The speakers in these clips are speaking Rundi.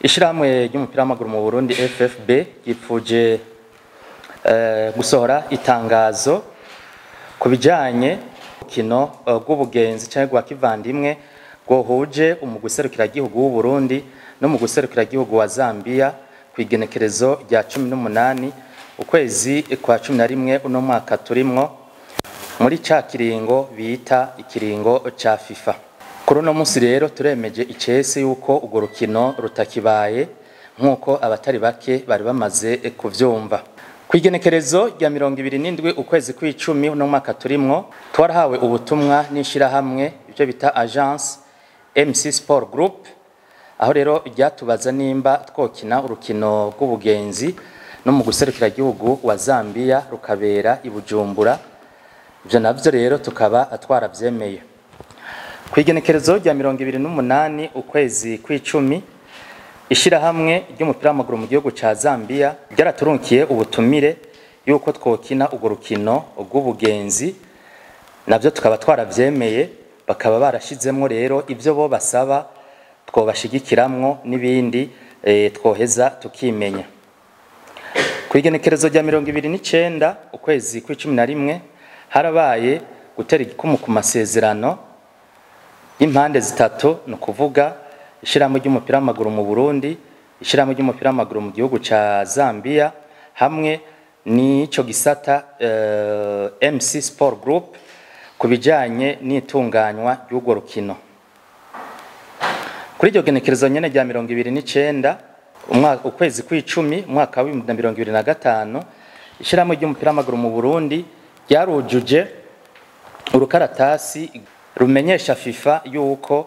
Ishirahamwe ry'umupira w'amaguru mu Burundi FFB ryipfuje gusohora itangazo ku bijanye n'urukino rw'ubugenzi canke rwa kivandimwe rwohuje umugwi serukiragihugu w'u Burundi n'umugwi serukiragihugu wa Zambia kw'igenekerezo rya 18 ukwezi kwa 11 uno mwaka turimwo, muri ca kiringo bita ikiringo ca FIFA. Kuri uno munsi rero turemeje icese yuko urwo rukino rutakibaye, nk'uko abatari bake bari bamaze kuvyumva. Kw'igenekerezo rya 27 ukwezi kw'icumi uno mwaka turimwo, twarahawe ubutumwa n'ishirahamwe ivyo bita agence MC Sport Group, aho rero ryatubaza nimba twokina urukino rw'ubugenzi no mu guserukiragihugu wa Zambia rukabera i Bujumbura. Ivyo navyo rero tukaba twaravyemeye. Kw'igenekerezo rya 28 ukwezi kw'icumi, ishirahamwe ry'umupira w'amaguru mu gihugu ca Zambia ryaraturunkiye ubutumire yuko twokina urwo rukino rw'ubugenzi, navyo tukaba twaravyemeye. Bakaba barashizemwo rero ivyo bo basaba twobashigikiramwo n'ibindi twoheza tukimenya. Kw'igenekerezo rya 29 ukwezi kw'icumi na rimwe, harabaye gutera igikumu ku masezerano y'impande zitatu, ni ukuvuga ishirahamwe ry'umupira w'amaguru mu Burundi, ishirahamwe ry'umupira w'amaguru mu gihugu ca Zambia hamwe n'ico gisata MC Sport Group ku bijanye n'itunganywa ry'urwo rukino. Kuri iryo genekerezo nyene rya 29 ukwezi kw'icumi umwaka wa 2025, ishirahamwe ry'umupira w'amaguru mu Burundi ryarujuje urukaratasi rumenyesha FIFA yuko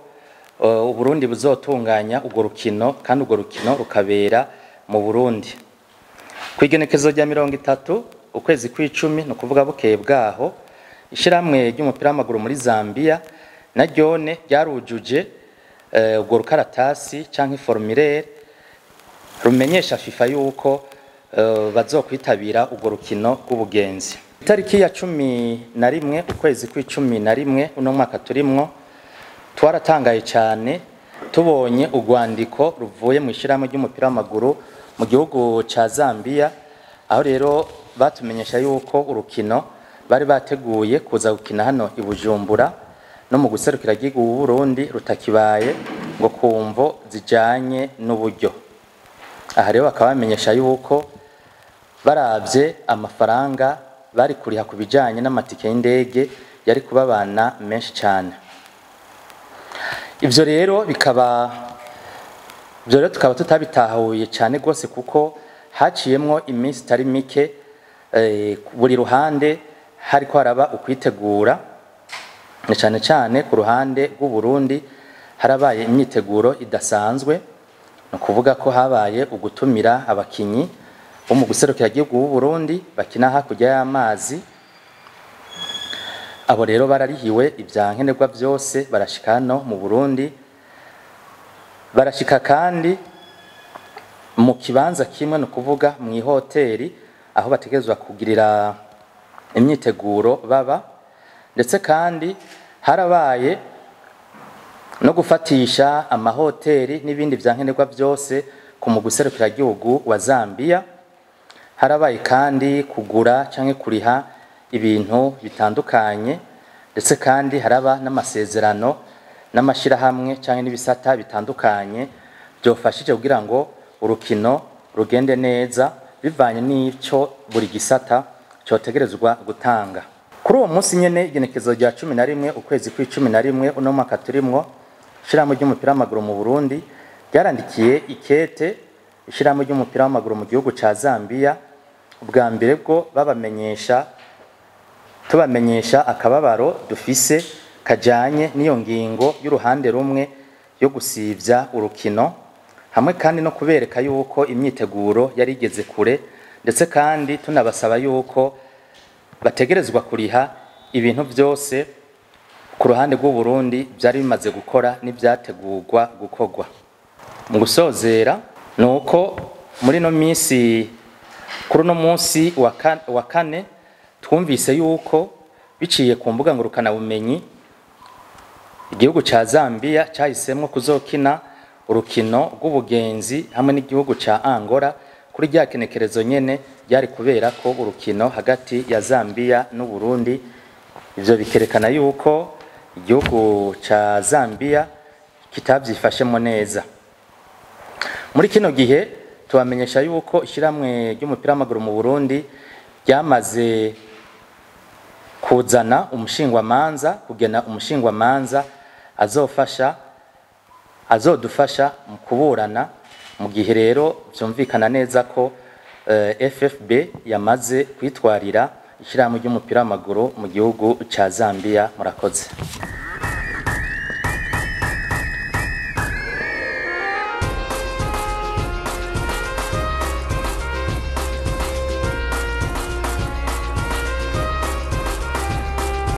Uburundi buzotunganya urwo rukino, kandi urwo rukino rukabera mu Burundi. Kw'igenekerezo rya 30 ukwezi kw'icumi, ni ukuvuga bukeye bwaho, ishirahamwe ry'umupira w'amaguru muri Zambia na ryone ryarujuje urwo rukaratasi canke formulaire rumenyesha FIFA yuko bazokwitabira urwo rukino rw'ubugenzi. Itariki ya 11 ukwezi kw'icumi na rimwe uno mwaka turimwo, twaratangaye cyane tubonye urwandiko ruvuye mu ishirahamwe ry'umupira w'amaguru mu gihugu ca Zambia, aho rero batumenyesha yuko urukino bari bateguye kuza gukina hano i Bujumbura no mu guserukira igihugu w'u Burundi rutakibaye, ngo kumvo zijanye n'uburyo. Aha rero bakaba bamenyesha yuko baravye amafaranga bari kuriha ku bijanye n'amatike y'indege yari kubabana menshi cyane. Ivyo rero bikaba, ivyo rero tukaba tutabitahuye cyane rwose, kuko haciyemwo iminsi itari mike, buri ruhande hariko haraba ukwitegura, na cyane cyane ku ruhande rw'u Burundi harabaye imyiteguro idasanzwe. Ni ukuvuga ko habaye ugutumira abakinyi bo mu guserukira igihugu w'u Burundi bakina hakurya y'amazi. Abo rero bararihiwe ibya nkenerwa byose, barashika hano mu Burundi, barashika kandi mu kibanza kimwe, ni ukuvuga mu ihoteli aho bategerezwa kugirira imyiteguro baba. Ndetse kandi harabaye no gufatisha amahoteli n'ibindi vya nkenerwa byose ku mugwi serukiragihugu wa Zambia. Harabaye kandi kugura canke kuriha ibintu bitandukanye, ndetse kandi haraba n'amasezerano n'amashirahamwe canke n'ibisata bitandukanye byofashije kugira ngo urukino rugende neza, bivanye n'ico buri gisata cotegerezwa gutanga. Kuri uwo munsi nyene, igenekerezo rya 11 ukwezi kw'icumi na rimwe uno mwaka turimwo, ishirahamwe ry'umupira w'amaguru mu Burundi ryarandikiye ikete ishirahamwe ry'umupira w'amaguru mu gihugu ca Zambia. Ubwa mbere bwo babamenyesha, tubamenyesha akababaro dufise kajanye n'iyo ngingo y'uruhande rumwe yo gusivya urukino, hamwe kandi no kubereka yuko imyiteguro yari igeze kure, ndetse kandi tunabasaba yuko bategerezwa kuriha ibintu byose ku ruhande rw'u Burundi byari bimaze gukora n'ibyategurwa gukorwa. Mu gusozera, ni uko muri no minsi, kuri uno munsi wa kane, twumvise yuko biciye ku mbuga ngurukanabumenyi igihugu ca Zambia cahisemwo kuzokina urukino rw'ubugenzi hamwe n'igihugu ca Angola kuri rya kenekerezo nyene ryari kubera ko urukino hagati ya Zambia n'Uburundi. Ivyo bikerekana yuko igihugu ca Zambia kitavyifashemo neza. Muri kino gihe tubamenyesha yuko ishyirahamwe ry'umupira w'amaguru mu Burundi ryamaze kuzana umushingwamanza, kugena umushingwamanza azodufasha mu kuburana, mu gihe rero vyumvikana neza ko FFB yamaze kwitwarira ishyirahamwe ry'umupira w'amaguru mu gihugu ca Zambia. Murakoze.